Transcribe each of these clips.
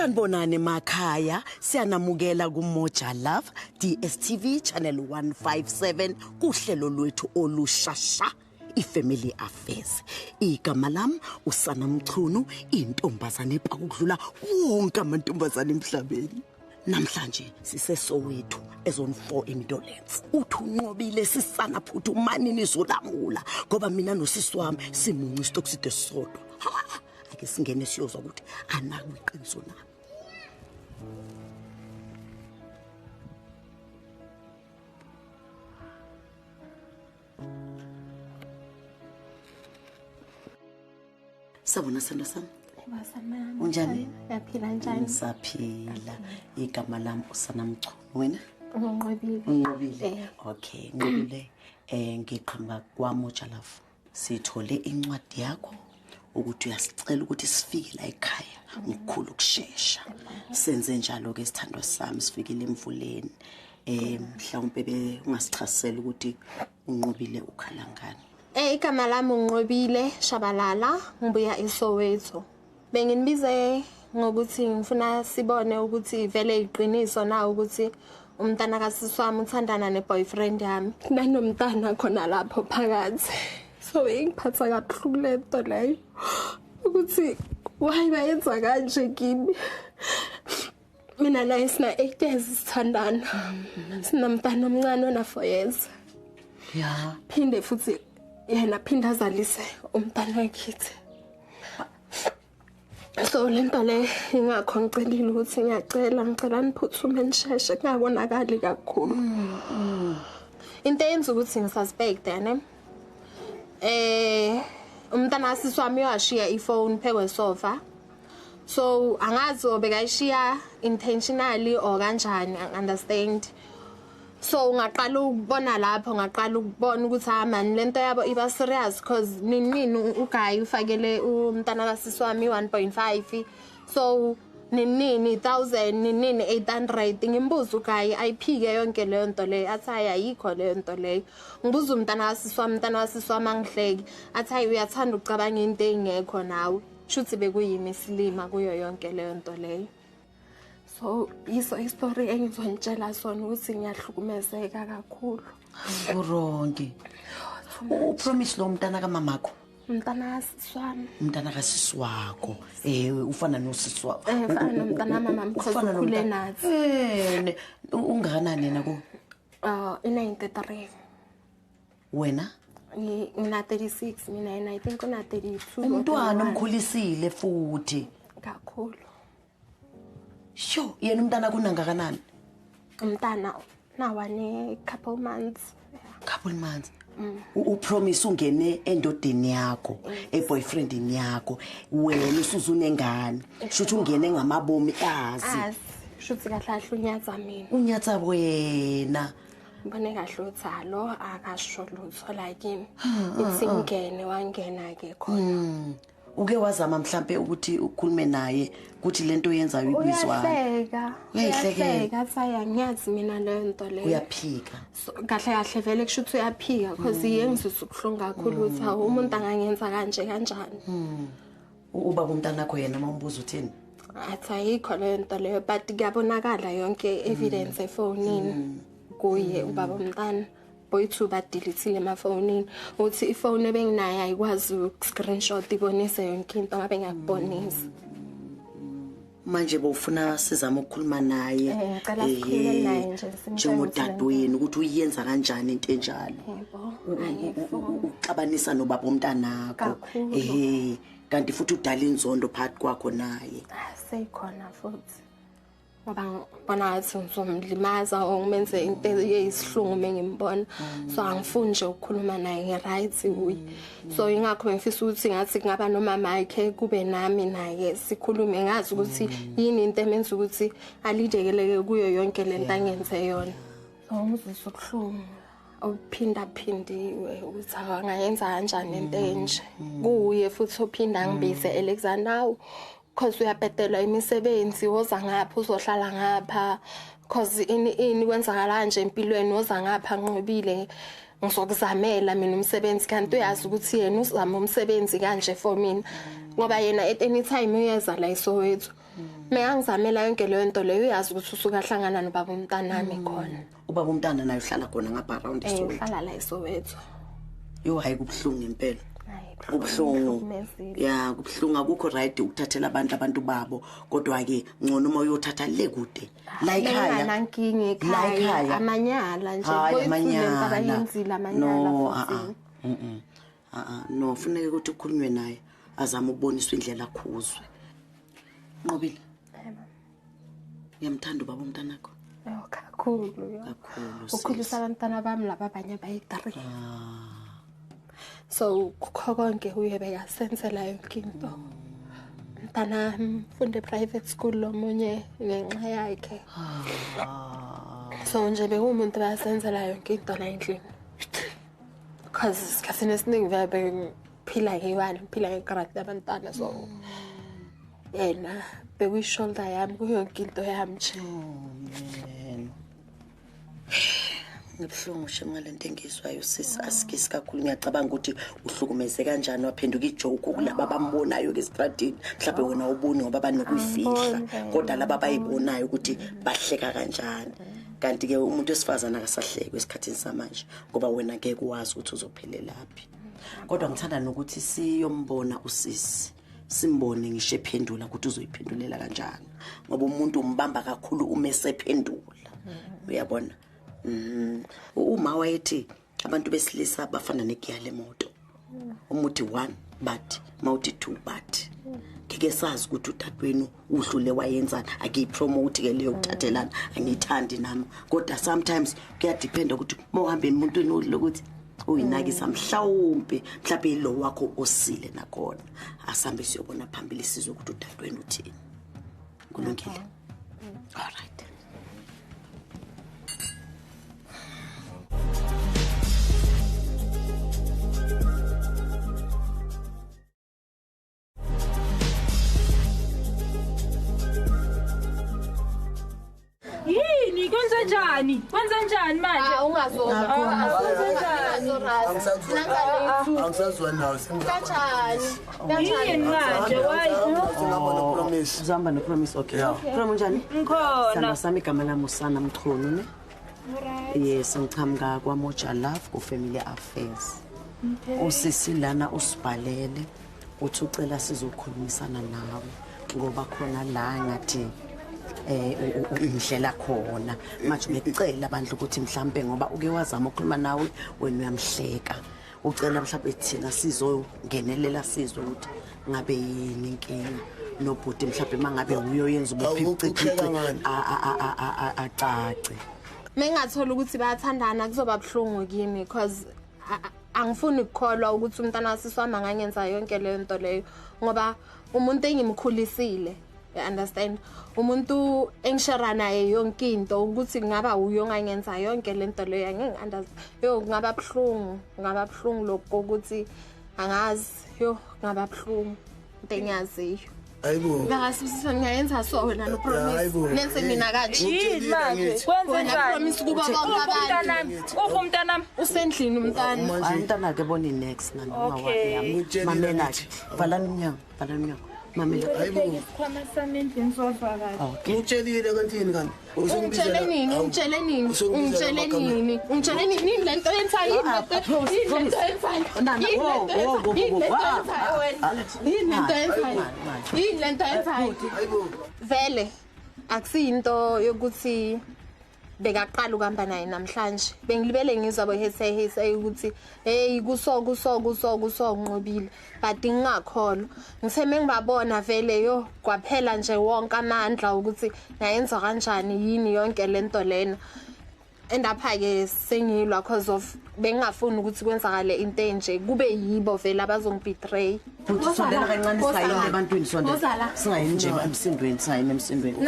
Sanibonani emakhaya, siyanamukela kuMoja Love DStv channel 157 kuhlelo lwethu olushasha iFamily Affairs. Igama lami uSana Mchunu, intombazane epakudlula wonke amantombazane emhlabeni. Namhlanje siseSoweto ezone 4 eMidolens. Uthi unqobile sisana phuthumani nizolamula ngoba mina nosisi wami simuncu isitokiside sodwa. Ake singene siyozwa ukuthi anako iqiniso na. Sabona sando sami. Unjani? Ngiyaphila njani? Ngisaphila. Igama lami uSana Mchunu. Wena? Unqobile. Unqobile. Eh. Okay, nqobile. Ngiqhamuka kwaMoja Love. Sithole incwadi yakho ukuthi uyasicela ukuthi sifike la ekhaya ngokukhulu ukushesha. Senze njalo ke sithandwa sami sifikile emvuleni. Mhlawumbe be ungasichasisela ukuthi unqobile ukhala ngani. Igama lami uNqobile Shabalala, ngibuya eSoweto. Benginibize ngokuthi ngifuna sibone ukuthi vele iqiniso na ukuthi umntana kasisi wami uthandana neboyfriend yami. Nanomntana khona lapho phakathi. So ingiphatha kabuhlungu le nto leyo. Ukuthi why bayenza kanje kimi? Mina naye sina 8 years sithandana. Sinomntana omncane ona 4 years. Ya. Phinde futhi yena phinde azalise umntana wakhithi. So lento le ingakho ngicelile ukuthi ngiyacela ngicela niphuthume nisheshe kungakonakali kakhulu. Into eyenza ukuthi ngisuspect ne. Umntana kasisi wami uyashiya ifone phekwe sofa. So angazi obekayishiya intentionally or kanjani, I understand. So ngaqala ukubona lapho, ngaqala ukubona ukuthi ha man lento yabo iba serious because nini uGuy ufakele umntana kasisi wami 1.5. So nini 1000 nini 800 ngimbuza uGuy ayiphike yonke leyo nto leyo, athi hayi ayikho leyo nto leyo. Ngibuza umntana kasisi wami, umntana kasisi wami angihleki, athi hayi uyathanda ukucabanga into engekho nawe. Shuthi bekuyimi isilima kuyo yonke leyo nto leyo. So yiso istory engizonitshela sona ukuthi ngiyahlukumezeka kakhulu. Kuronke. Upromise lo mntana kamamakho? Umntana kasisi wami. Umntana kasisi wakho. Ufana nosisi wakho. Ufana nomntana kamama because Ufana ukhule nomntana- nathi. Ungakanani yena ku? I-93. Wena? Ngina 36 mina yena I think una 32. Umntwana umkhulisile futhi. Kakhulu. Sho, yena umntana kunangakanani? Umntana nawa ne couple months. Couple months. Upromise ungene endodeni yakho, eboyfriendini yakho, wena usuzunengane. Shuthi ungene ngamabomi azi. Azi, shuthi kahle kahle unyatsa mina. Unyatsa wena. Ngibone kahle ukuthi alo akasho lutho la kimi. Ithi ngene wangena ke khona. Uke wazama mhlambe ukuthi ukhulume naye ukuthi lento oyenzayo ibizwa. Uyahleka. Uyayihlekela. Uyahleka, athi hayi angiyazi mina leyo nto leyo. Uyaphika. So, kahle kahle vele kusho ukuthi uyaphika because iye ngizwisa ubuhlungu kakhulu ukuthi hawu umuntu angangenza kanje kanjani. Ubaba umntanakho yena mawumbuza uthini? Athi ayikho leyo nto leyo but kuyabonakala yonke evidence efonini kuye ubaba umntana. Boyithu badelete emafonini uthi ifone ebenginayo ayikwazi ukuscreenshot ibonise yonke into ngabe ngiyakubonisa. Manje bowufuna sizame ukukhuluma naye, Ngicela sikhulume naye nje, simtshele njengodadewenu ukuthi uyenza kanjani into enjalo. Yebo. Uxabanisa nobaba umntanakho. Kakhulu. Kanti futhi udala inzondo phakathi kwakho naye. Seyikhona futhi. Ngoba ngibona ngathi ngizomlimaza or ngimenze into eyisihlungu uma ngimbona. So angifuni nje ukukhuluma naye nge-right kuye. So ingakho bengifisa ukuthi ngathi kungaba nomama wakhe kube nami naye sikhulume, ngazi ukuthi yini into emenza ukuthi alidekeleke kuyo yonke le nto angenze yona. So ngizwisa ubuhlungu ophindaphindiwe ukuthi angayenza kanjani into enje. Kuye futhi ophinda angibize Alexander, hawu, cause uyabhedelwa imisebenzi, woza ngapha uzohlala ngapha, cause ini ini kwenzakala kanje empilweni, woza ngapha nqobile ngizokuzamela mina umsebenzi. Kanti uyazi ukuthi yena uzama umsebenzi kanje for mina, ngoba yena at any time uyeza la eSoweto. Mengangizamela yonke leyo nto leyo, uyazi ukuthi usuka hlangana nobaba umntanami khona. Ubaba umntana naye uhlala khona ngapha around eSoweto. Uhlala la eSoweto. Yo hayi kubuhlungu impela. Kubuhlungu. Ya kubuhlungu, akukho right ukuthathela abantu babo, kodwa ke ngcono uma uyothatha le kude. La ekhaya. Nankingi ekhaya. Amanyala nje. Abayenzile amanyala futhi. No, funeka ukuthi ukhulunywe naye azame ukuboniswa indlela akhuzwe. Nqobile. Ngiyamthanda ubaba umntanakho. Yo kakhulu yo. Kakhulu. Ukhulisa abantwana bami laba abanye bayi-3. So kukho konke uye bekasenzela yonke into. Mntana mfunde private school lomunye ngenxa yakhe. So nje bekuwumuntu bayasenzela yonke into la endlini. Because isikhathini esiningi vele bengiphila ngeyiwani, ngiphila ngegrade labantwana, so yena bekuyi-shoulder yami kuyonke into yami nje. Ngibuhlungu shem ngalento engizwayo sisi, asikisi kakhulu. Ngiyacabanga ukuthi uhlukumeze kanjani, waphenduka ijoke kulaba abambonayo ke estradini. Mhlawumbe wena awuboni ngoba banokuyifihla, kodwa laba abayibonayo ukuthi bahleka kanjani. Kanti ke umuntu wesifazana akasahlekwe esikhathini samanje, ngoba wena ngeke wazi ukuthi uzophelelaphi. Kodwa ngithanda nokuthi siyombona usisi, simbone ngisho ephendula ukuthi uzoyiphendulela kanjani, ngoba umuntu umbamba kakhulu uma esephendula. Uyabona? Uma wayethi abantu besilisa bafana negiya lemoto, umuthi 1 but mawuthi 2 but ngeke sazi ukuthi udadewenu udlule wayenzani. Akiyipromote ke leyo kuthathelana, angiyithandi nami, kodwa sometimes kuyadependa ukuthi mawuhambe emuntwini lokuthi uyinakisa mhlawumbe lo wakho osile nakhona. Asambe siyobona phambili sizwe ukuthi udadewenu uthini. Kulungile. All right. Kwenzenjani manje? Angisazwa nawe. Kanjani? Yini manje? Why? Uzihamba noPromise, okay. Promise unjani? Ngikhona. Sandwa sami, igama lami uSana Mchunu ne? Yes, ngichamuka kwaMoja Love ku Family Affairs. Usisi lana usibhalele uthi ucela sizokhulumisana nawe ngoba khona la ngathi indlela khona manje bekucela abantu ukuthi mhlambe ngoba uke wazama ukukhuluma nawe wena uyamhleka, ucela mhlambe thina sizongenelela sizwe ukuthi ngabe yini inkinga nobhuti, mhlambe mangabe uyoyenza ubuphiciphici acace. Mengathola ukuthi bayathandana kuzoba buhlungu kimi because angifuni ukukholwa ukuthi umntana wasisi wami angangenza yonke leyo nto leyo, ngoba umuntu engimkhulisile, you understand, umuntu engishare naye yonke into, ukuthi kungaba uyo ongangenza yonke lento leyo, angeke yo kungaba buhlungu, kungaba buhlungu lokho ukuthi angazi, yo kungaba buhlungu into engiyaziyo. Hayibo. Ngasisi ngiyayenza so wena no Promise. Nenze mina kanje. Yini manje? Kwenzenjani? Promise kuba bonke abantu. Uphi umntanami? Usendlini umntana. Umntana ke boni next nani mama. Mamela ke. Valani umnyango, valani umnyango. Mamela. Hayibo. Isikhwama sami endlini sovakashi. Ngitshelile kanti yini kanti? Ungitshele nini? Ungitshele nini? Ungitshele nini? Ungitshele nini? Yini lento yenzayo? Yini lento yenzayo? Yini lento yenzayo? Yini lento yenzayo? Vele akusiyinto yokuthi bekaqala ukuhamba naye namhlanje. Bengilibele ngizwa bo hese ukuthi hey kuso kuso kuso kuso nqobile, but ngingakholwa. Ngithe mengibabona vele yo kwaphela nje wonke amandla ukuthi ngayenza kanjani yini yonke lento lena. Endapha ke sengilwa cause of bengingafuni ukuthi kwenzakale into enje, kube yibo vele abazongibetray. Futhi sondela kancane singayini ebantwini, sondela. Singayini nje emsindweni, singayini emsindweni.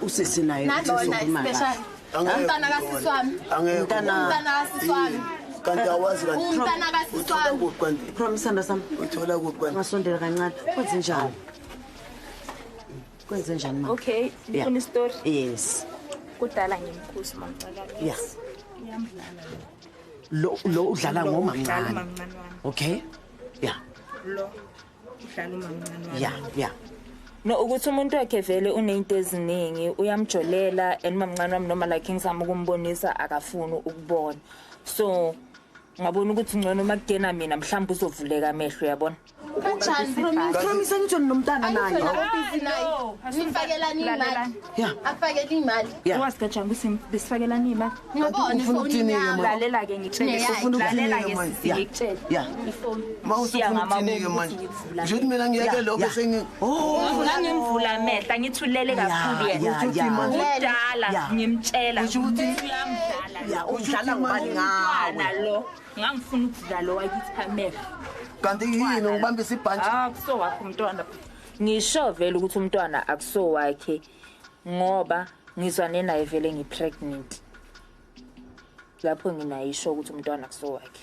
Usisi naye nalona special. Umntana kasisi wami. Umntana kasisi wami. Kanti awazi kanti. Umntana kasisi wami. Promise sanda sami. Uthola kuphi kanti? Ngasondela kancane. Kwenze njani? Kwenze njani mama? Okay, ngifuna story. Yes. Kudala ngimkhusi mamcakala. Yeah. Iyamdlala. Lo udlala ngomamncane. Okay? Yeah. Lo udlala umamncane wami. Yeah, yeah. No ukuthi umuntu wakhe vele unento eziningi uyamjolela and mamncane wami noma like ngizama ukumbonisa akafuni ukubona. So ngabona ukuthi ngcono makugena mina mhlawumbe uzovuleka amehlo uyabona. Kanjani promise? Promise ngitsho nomntana naye. Nifakelani imali. Akufakela imali. Wazi kanjani ukuthi besifakelani imali? Ngibona ifoni yami. Lalela ke ngitshele. Lalela ke ngikutshele. Ifoni. Mawusufuna ukuthini manje? Nje mina ngiyeke lokho sengi Oh, ngangimvula amehlo ngithulele kakhulu yena. Kudala ngimtshela. Uyamdlala. Ya udlala ngubani ngawe? Lo ngangifuna ukudlala lo wakithi amehlo. Kanti yini ngibambisa ibhantshi? Ah, kuso wakho umntwana. Ngisho vele ukuthi umntwana akuso wakhe ngoba ngizwane naye vele ngipregnant. Lapho nginayisho ukuthi umntwana akuso wakhe.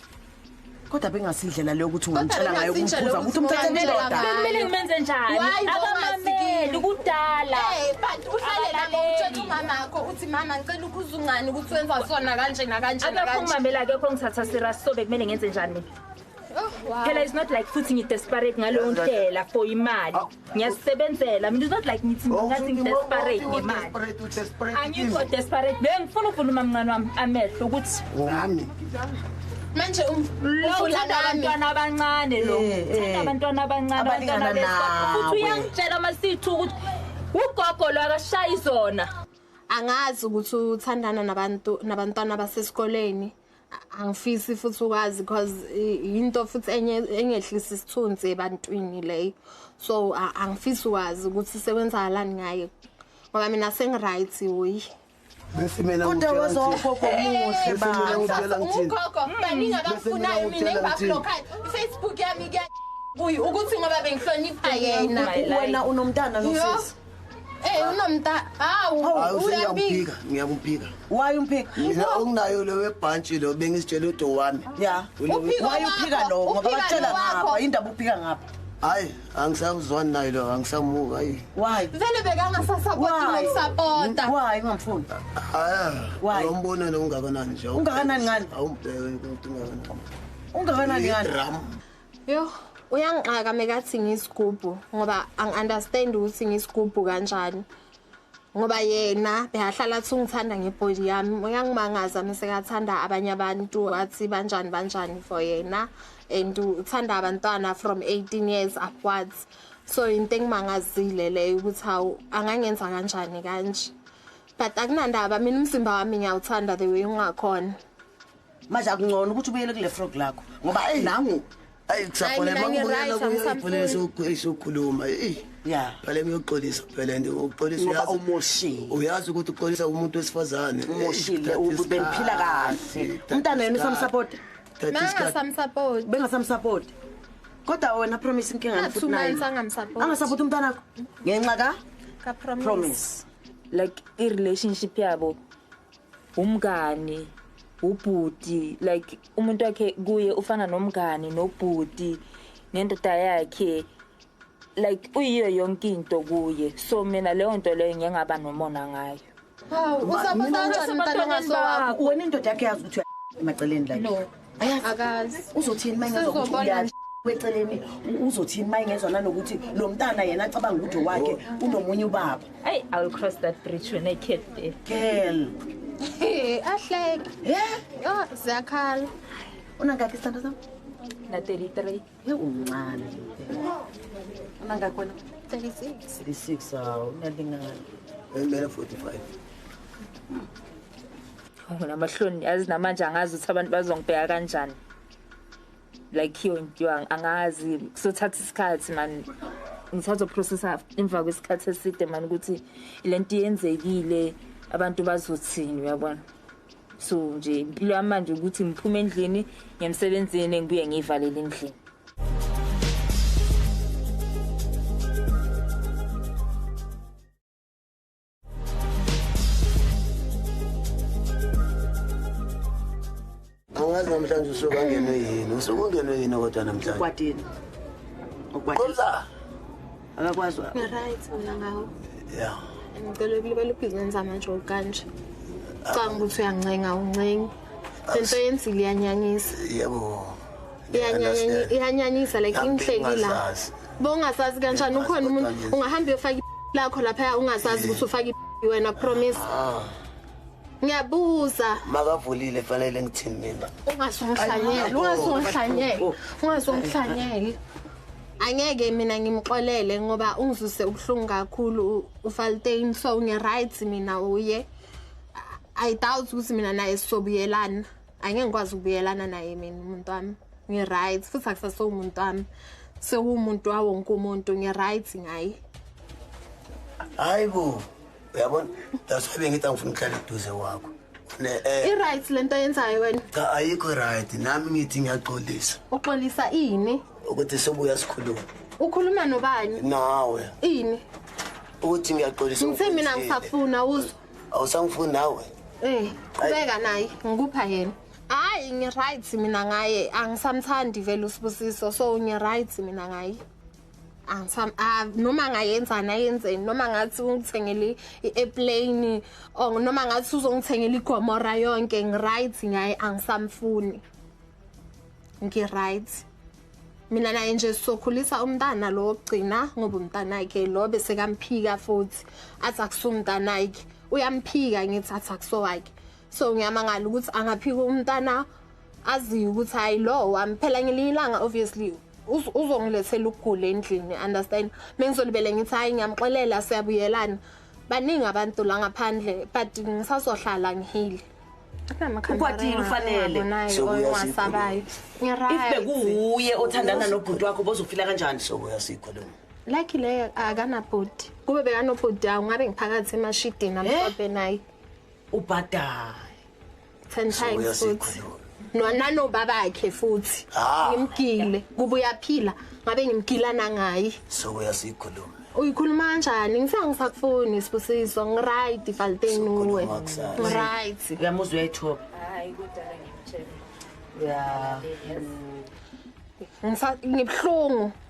Kodwa bengasindlela leyo ukuthi ungimtshela ngayo ukumkhuza ukuthi umthathe indoda. Kumele ngimenze njani? Akamameli kudala. Eh, but uhlale nami utshela umamakho uthi mama ngicela ukuzungana ukuthi wenza sona kanje nakanje nakanje. Akakho ngimamela akekho ngithatha serious so bekumele ngenze njani mina? Oh, wow. Phela it's not like futhi ngi-desperate ngaleyo ndlela for imali. Ngiyasebenzela. Mina it's not like ngithi ngathi ngi-desperate ngemali. Angikho desperate. Bengifuna ukuvula umamncane wami amehlo ukuthi ngami. Manje umfuna abantwana abancane lo. Uthanda abantwana abancane abantwana besikole. Futhi uyangitshela masithu ukuthi ugogo lo akashayi zona. Angazi ukuthi uthandana nabantu nabantwana basesikoleni. Angifisi futhi ukwazi because into futhi enye engehlisa isithunzi ebantwini leyo. So angifisi ukwazi ukuthi sekwenzakalani ngaye. Ngoba mina sengi-right uyi. Bese mina Kodwa wazogogo muhle ba. Ugogo baningi abafunayo mina engibablockhayo. iFacebook yami kuya kuyi ukuthi ngoba bengihlonipha yena. Wena unomntana nosisi. Eh unomntana. Hawu uyamphika, ngiyamphika. Why umphika? Mina okunayo lo webhantshi lo bengisitshela udo wami. Yeah. Why uphika lo ngoba batshela ngapha indaba uphika ngapha. Hayi angisazwani naye lo angisamuka hayi. Why? Vele bekangasasapoti nokusapota. Why ungamfuni? Hayi. Umbona lo ungakanani nje? Ungakanani ngani? Awumbheke ukuthi ungakanani. Ungakanani ngani? Yo. Uyangixaka mekathi ngisigubhu ngoba angi-understand ukuthi ngisigubhu kanjani. Ngoba yena beyahlala athi ungithanda ngebody yami. Uyangimangaza mesekathanda abanye abantu athi banjani banjani for yena and uthanda abantwana from 18 years upwards. So into engimangazile leyo ukuthi hawu angangenza kanjani kanje. But akunandaba mina umzimba wami ngiyawuthanda the way ungakhona. Manje akungcono ukuthi ubuyele kule frog lakho ngoba nangu Ayi kusafona mangibuyela kuyo isokhuluma eh. Yeah. Phela ngiyoxolisa phela nje ukuxolisa uyazi umoshile. Uyazi ukuthi uxolisa umuntu wesifazane. Umoshile ubengiphila kahle. Umntana yena usamsupport. Mangasamsupport. Bengasamsupport. Kodwa wena promise inkinga ngani futhi naye. Angamsupport. Angasupport umntana wakho. Ngenxa ka promise. Like i relationship yabo umngani ubhuti like umuntu wakhe kuye ufana nomngani nobhuti nendoda yakhe like uyiyo yonke into kuye so mina leyo nto leyo ngiyengaba nomona ngayo. Hawu usapota kanjani umntana ongasowakho? Wena indoda yakhe yazi ukuthi emaceleni like. No. Akazi. Uzothini mayengezwa ukuthi uya eceleni uzothini mayengezwa nanokuthi lo mntana yena acabanga ukuthi wakhe unomunye ubaba. Hey, I will cross that bridge when I get there. Girl. Ahleke. Yeah. Oh, ziyakhala. Unangaki isithando sami? Na 33. Ye umncane. Unangaki wena? 36. 36 awu unalingana. Mina 45. Oh, namahloni yazi namanje angazi ukuthi abantu bazongibheka kanjani. Like yo angazi kusothatha isikhathi man. Ngithatha processa emva kwesikhathi eside man ukuthi lento yenzekile abantu bazothini uyabona. So nje impilo yami manje ukuthi ngiphume endlini ngiyemsebenzini ngibuye ngiyivalele endlini. Angazi namhlanje usuke angenwe yini, usuke ungenwe yini kodwa namhlanje. Ukwatini. Ukwatini. Akakwazi. Right mina ngawo. Yeah. Ngicela ukulibela ibhizinisi manje okanje. Canga ukuthi uyancenga uncenga. Lento yenzile iyanyanyisa. Yebo. Understand. Iyanyanyisa like Nami ingihleki la. bengingazazi. Bongasazi kanjani ukhona Bengingazi, umuntu kodwa ungahamba uyofaka lakho lapha ungasazi ukuthi ufaka wena Promise. Ah. Ngiyabuza. Makavulile fanele ngithini mina? Ungasongihlanyela, ungasongihlanyela, ungasongihlanyela. Angeke mina ngimxolele ngoba ungizwise ubuhlungu kakhulu uFaltain, so ngi-right mina uye. I doubt ukuthi mina naye sizobuyelana. Angeke ngikwazi ukubuyelana naye mina umuntu wami. Ngi-right futhi akusasewumuntu wami. Sewumuntu wawo wonke umuntu, ngi-right ngaye. Hayi bo. Uyabona? That's why bengithi angifuni ukuhlala eduze kwakho. Ne I-right lento oyenzayo wena. Cha, ayikho right. Nami ngithi ngiyaxolisa. Uxolisa ini? Ukuthi sobuya sikhuluma. Ukhuluma nobani? Nawe. Ini? Ukuthi ngiyaxolisa. Ngithe mina ngisafuna uzwe. Awusangifuni nawe? Qhubeka naye, ngikupha yena. Hayi, ngi-right mina ngaye, angisamthandi vele uSibusiso, so ngi-right mina ngaye. Angisam noma ngayenzani ayenzeni, noma ngathi ungithengele i-airplane or noma ngathi uzongithengela igomora yonke, ngi-right ngaye, angisamfuni. Ngi-right. Mina naye nje sizokhulisa umntana lo wokugcina ngoba umntanakhe lo bese kamphika futhi athi akusumntanakhe, uyamphika ngithi athi akusowakhe. So ngiyamangala ukuthi angaphika umntana aziyo ukuthi hayi lo wami. Phela ngelinye ilanga obviously uzongilethela ukugula endlini, understand? Mengizolibele ngithi hayi ngiyamxolela siyabuyelana. Baningi abantu la ngaphandle but ngisazohlala ngihile. Ukwatile ufanele. Owasabayo. If bekuwuye othandana nobhuti wakho bozofila kanjani? Sobuya sikhuluma. Lucky le akanabhuti. Kube bekanobhuti awu ngabe ngiphakathi emashidini amhlophe naye. Ubhadala 10 times futhi. No nanobabakhe futhi. Ngimgile kube uyaphila ngabe ngimgila nangayi. Sobuya sikhuluma. Uyikhuluma kanjani? Ngisakufuni Sibusiso, ngi-right Faltain uwe. Ngi-right. Uyamuzwa uyayithoba. Hayi kudala ngimtshela. Yeah.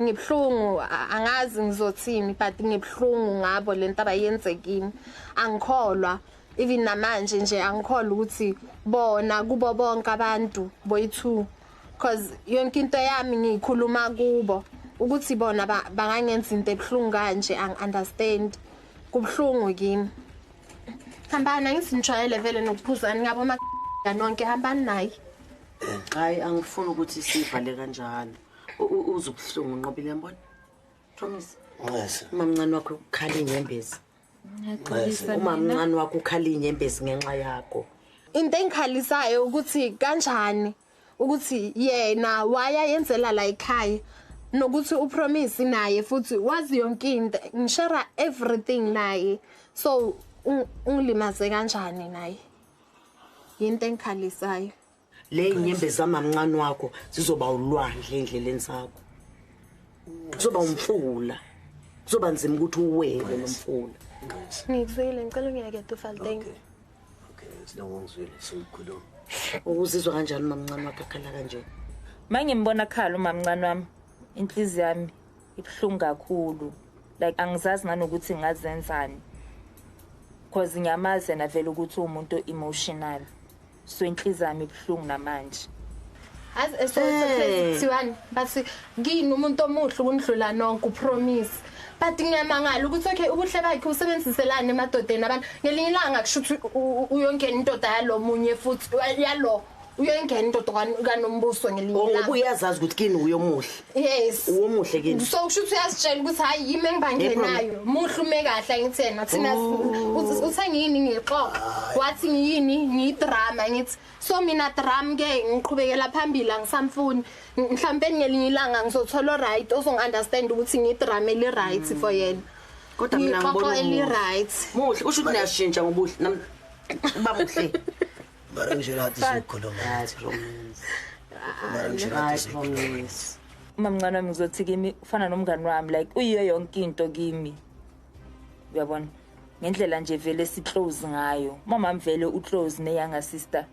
Ngibuhlungu, angazi ngizothini but ngibuhlungu ngabo lento abayenze kimi. Angikholwa even namanje nje angikholwa ukuthi bona kubo bonke abantu boyi2, because yonke into yami ngiyikhuluma kubo ukuthi bona bangangenza into ebuhlungu kanje, angi-understand. Kubuhlungu kimi. Hambani, angizinjwayele vele nokuphuzani ngabo nonke, hambani naye. Hayi angifuni ukuthi sivale kanjalo. Uzobuhlungu Nqobile, yambona? Promise. Yes. Umamncane wakho ukhala inyembezi. Umamncane wakho ukhala inyembezi ngenxa yakho. Into engikhalisayo ukuthi kanjani ukuthi yena waya yenzela la ekhaya nokuthi uPromise naye futhi wazi yonke into, ngishare everything naye. So ungilimaze kanjani naye? Into engikhalisayo. Le inyembezi zamamncane wakho zizoba ulwandle endleleni zakho. Kuzoba umfula. Kuzoba nzima ukuthi uwele lo mfula. Ngikuzwile, ngicela ungiyeke uFaltain. Okay, silongo ngizwile sokukhuluma. Ukuzizwa kanjani mamncane wakho akhala kanje? Mangimbona khala umamncane wami, inhliziyo yami ibuhlungu kakhulu. Like angizazi nanokuthi ngazenzani. Because ngiyamazi yena vele ukuthi umuntu emotional. So inhliziyo yami ibuhlungu namanje. As esothiwani bathi ngini umuntu omuhle ukundlula nonke uPromise. But ngiyamangala ukuthi okay ubuhle bakhe usebenziselana emadodeni abantu. Ngelinye ilanga kusho ukuthi uyongena indoda yalomunye futhi yalo uyongena indoda kaNombuso ngelinye ilanga. Ngoba uyazazi ukuthi kini uyomuhle. Yes. Uwomuhle kini. So kusho ukuthi uyazitshela ukuthi hayi yimi engibangenayo. Muhle ume kahle ngithi yena thina uthe ngiyini ngixoxa. Wathi ngiyini ngiyidrama ngithi so mina drama ke ngiqhubekela phambili angisamfuni. Mhlawumbe ngelinye ilanga ngizothola right ozongi-understand ukuthi ngiyidrama eli right for yena. Kodwa mina ngibona eli right. Muhle usho ukuthi niyashintsha ngobuhle. Ba muhle. Mara ngishela athi sikhuluma. Mara ngishela athi sikhuluma. Umamncane wami ngizothi kimi ufana nomngani wami, like uyiyo yonke into kimi. Uyabona? Ngendlela nje vele si close ngayo. Mama vele u close ne younger sister.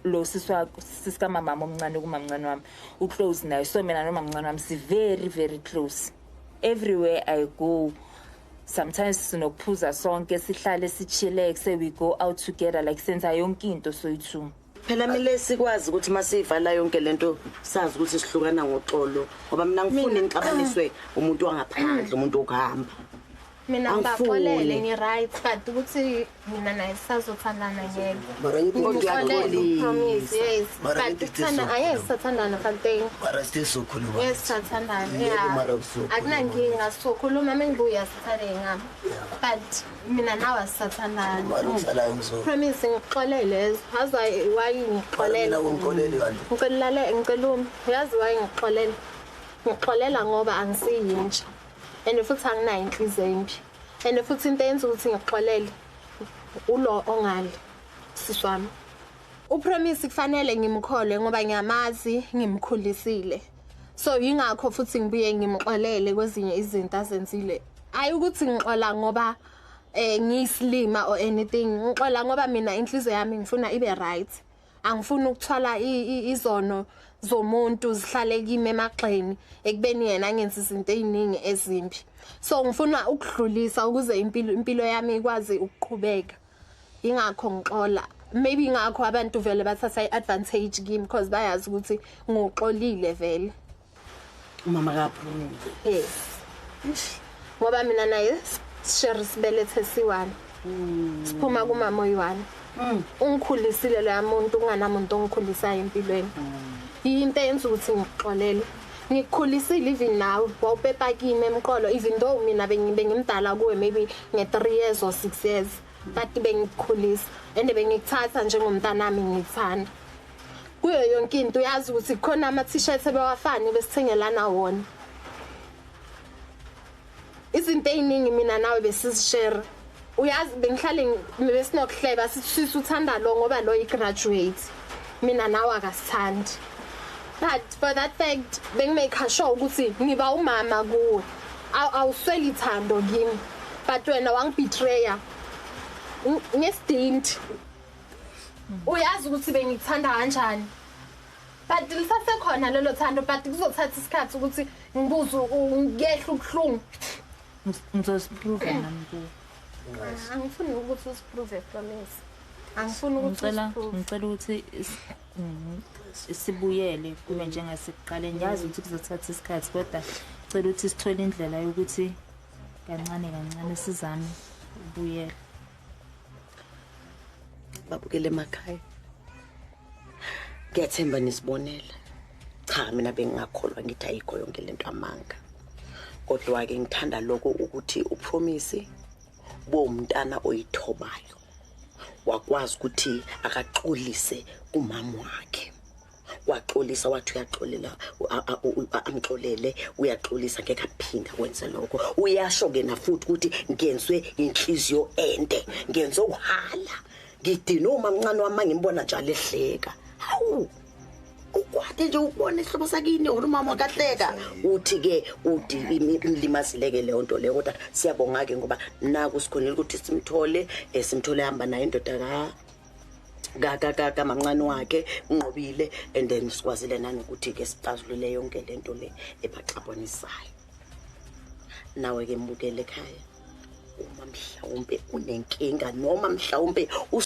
Lo siswa sisika mama omncane kumamncane wami u close naye. So mina nomamncane wami si very very close. Everywhere I go, sometimes sinokuphuza sonke sihlale sichillax, we go out together like senza yonke into soyi2. Phela mele sikwazi ukuthi masivala yonke lento sazi ukuthi sihlukana ngoxolo, ngoba mina ngifuni ngixabaniswe umuntu wangaphandle, umuntu okuhamba. Mina ngibaxolele ngi-right, but ukuthi mina naye sisazothandana ngeke. Mara ngithi Ngixolele, promise, yes. Mara But ngithi ukuthanda angeke sisathandana Fanteng. Mara sizokhuluma. Yes, sisathandana. Yebo, Yeah. mara kuzokhuluma. Akunankinga, sizokhuluma mengibuya sithande ngami. But mina nawe asisathandani. Mara usalayo ngizo. Promise ngixolele, yazi why Mara ngixolele. mina ungixolele kanti. Ngicela lale, ngicela ume. Uyazi why ngixolele? Ngixolela ngoba angisiyintsha. And futhi anginayo inhliziyo embi. And futhi into eyenza ukuthi ngixolele ulo ongali sisi wami. UPromise kufanele ngimkhole ngoba ngiyamazi, ngimkhulisile. So yingakho futhi ngibuye ngimxolele kwezinye izinto azenzile. Ayi ukuthi ngixola ngoba ngiyisilima or anything. Ngixola ngoba mina inhliziyo yami ngifuna ibe right. Angifuni ukuthwala izono zomuntu zihlale kimi emagxeni ekubeni yena angenza izinto eziningi ezimbi. So ngifuna ukudlulisa ukuze impilo yami ikwazi ukuqhubeka. Ingakho ngixola. Maybe ingakho abantu vele bathatha iadvantage kimi because bayazi ukuthi ngixolile vele. Umama kaPromise. Yes. Ngoba mina naye share sibelethe siwani. Siphuma kumama oyi-one. Ungikhulisile loya muntu, kunganamuntu ongikhulisayo empilweni. Into eyenza ukuthi ngikuxolele. Ngikukhulisile even nawe, wawupepa kimi emqolo even though mina bengimdala kuwe maybe nge-3 years or 6 years. But bengikukhulisa and bengikuthatha njengomntanami ngikuthanda. Kuyo yonke into uyazi ukuthi khona ama t-shirts ebewafani besithengelana wona. Izinto eziningi mina nawe besizishare. Uyazi bengihlale besinokuhleba sithi uthanda lo ngoba lo i-graduate. Mina nawe akasithandi. But for that fact bengimake sure ukuthi ngiba umama kuwe. Awusweli ithando kimi. But wena wangibetray. Ngesidindi. Uyazi ukuthi bengikuthanda kanjani. But lisasekhona lelo thando, but kuzothatha isikhathi ukuthi ngibuze ngiyehla ubuhlungu. Ngizosiprove nami kuwe. Angifuni ukuthi usiprove, Promise. Angifuni ukuthi usiprove. Ngicela ukuthi sibuyele kube njengasekuqaleni. Ngiyazi ukuthi kuzothatha isikhathi kodwa ngicela ukuthi sithole indlela yokuthi kancane kancane sizame ukubuyela. Babukele emakhaya. Ngiyathemba nisibonela. Cha mina bengingakholwa ngithi ayikho yonke lento amanga. Kodwa ke ngithanda lokho ukuthi uPromise bomntana oyithobayo. Wakwazi ukuthi akaxolise kumama wakhe. Waxolisa wathi uyaxolela, amxolele, uyaxolisa ngeke aphinda kwenze lokho. Uyasho ke na futhi ukuthi ngenzwe inhliziyo ende, ngenze uhala. Ngidine umamncane wami ngimbona njalo ehleka. Hawu! Ukwade nje ukubona isihlobo sakini umama wakahleka. Uthi ke uthi imlimazileke leyo nto leyo, kodwa siyabonga ke ngoba naku sikhonile ukuthi simthole, simthole hamba naye indoda ka mamncane wakhe unqobile, and then sikwazile nanokuthi ke sixazulule yonke lento le ebaxabanisayo. Nawe ke mbukele ekhaya, uma mhlawumbe unenkinga noma mhlawumbe